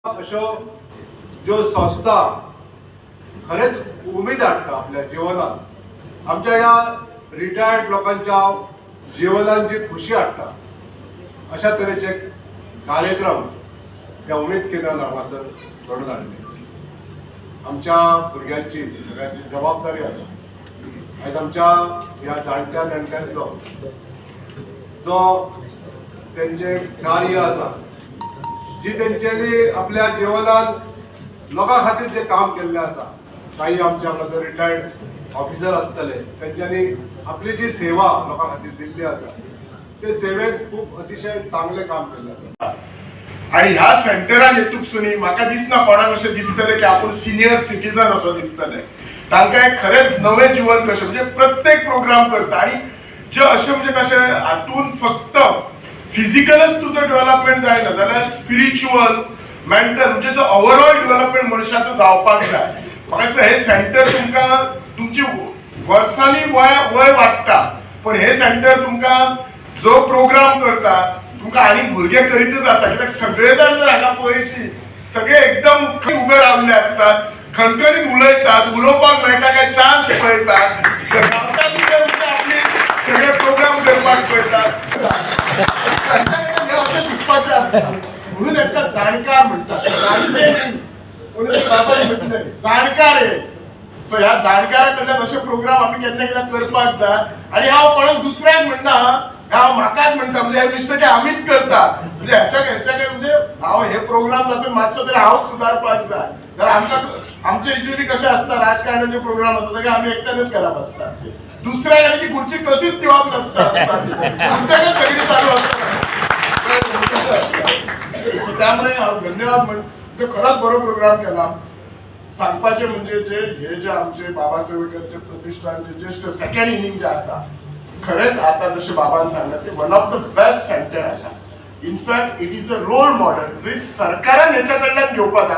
अश्यो ज्यो संस्था खरेंच उमेद हाडटा आपल्या जिवनात, आमच्या ह्या रिटायर्ड लोकांच्या जिवनान जी खुशी हाडटा, अशा तरेचे कार्यक्रम ह्या उमेद केंद्रान हांगासर घडोवन हाडले. आमच्या भुरग्यांची सगळ्यांची जबाबदारी आसा. आयज आमच्या ह्या जाणट्या जाणट्यांचो जो तेंचें कार्य आसा, जी तेंच्यांनी आपल्या जिवनान लोकां खातीर जें काम केल्लें आसा, काही आमचे हांगासर रिटायर्ड ऑफिसर आसतले, तेंच्यांनी आपली जी सेवा लोकां खातीर दिल्ली आसा, ते सेवेत खूब अतिशय चांगलें काम केल्लें आसा. आणि ह्या सेंटरान येतूक सुनी म्हाका दिसना कोणाक अशें दिसतलें की आपूण सिनियर सिटीजन असो दिसतलें. तांकां एक खरेंच नवें जिवन कशें, म्हणजे प्रत्येक प्रोग्राम करता आणि जे अशें म्हणजे कशें हातून फक्त फिजिकलच तुजो डेव्हलपमेंट जायना जाल्यार स्पिरिच्युअल, मेंटल, म्हणजे जो ओवरऑल डेव्हलपमेंट मनशाचो जावपाक जाय. म्हाका दिसता हे सेंटर तुमकां तुमची वर्सांनी वय वय वाडटा, पण हे सेंटर तुमकां जो प्रोग्राम करता, तुमकां आनी भुरगे करीतच आसा. कित्याक सगळे जाण जर हांगा पळयशी, सगळे एकदम उबे रावल्ले असतात, खणखणीत उलयतात, उलोवपाक मेळटा काय चान्स पळयतात, गावता तिथे म्हणजे आपली सगळे प्रोग्राम करपाक पळयतात. तांच्याकडे हे अशें शिकपाचें आसता, म्हणून तांकां जाणकार म्हणटात, जाणटे न्ही. म्हणून बाबान म्हटलें, जाणकार हे. सो ह्या जाणकारा कडल्यान अशे प्रोग्राम आमी केन्ना केन्ना करपाक जाय. आनी हांव कोणाक दुसऱ्याक म्हणना, हांव म्हाकाच म्हणटा, म्हणजे हे मिस्टेक आमीच करता. म्हणजे ह्याच्या म्हणजे हांव हे प्रोग्राम जातून मातसो तरी हांवच सुदारपाक जाय, कारण आमकां आमचे युजली कशें आसता, राजकारणाचे प्रोग्राम आसता, सगळे आमी एकट्यानच करप आसता. दुसऱ्या कडेन ती खुर्ची कशीच दिवप नासता, आमच्याकडे सगळी चालू आसता. सो त्यामुळे हांव धन्यवाद म्हण, तो खरोच बरो प्रोग्राम केला. सांगपाचें म्हणजे जे हे जे आमचे बाबासाहेब प्रतिष्ठानचे ज्येष्ठ सेकंड इनिंग जे आसा, खरेंच आता जशें बाबान सांगलें, ते one of the best center आसा. In fact, it is a role model जे सरकारान हेच्या कडल्यान घेवपाक जाय.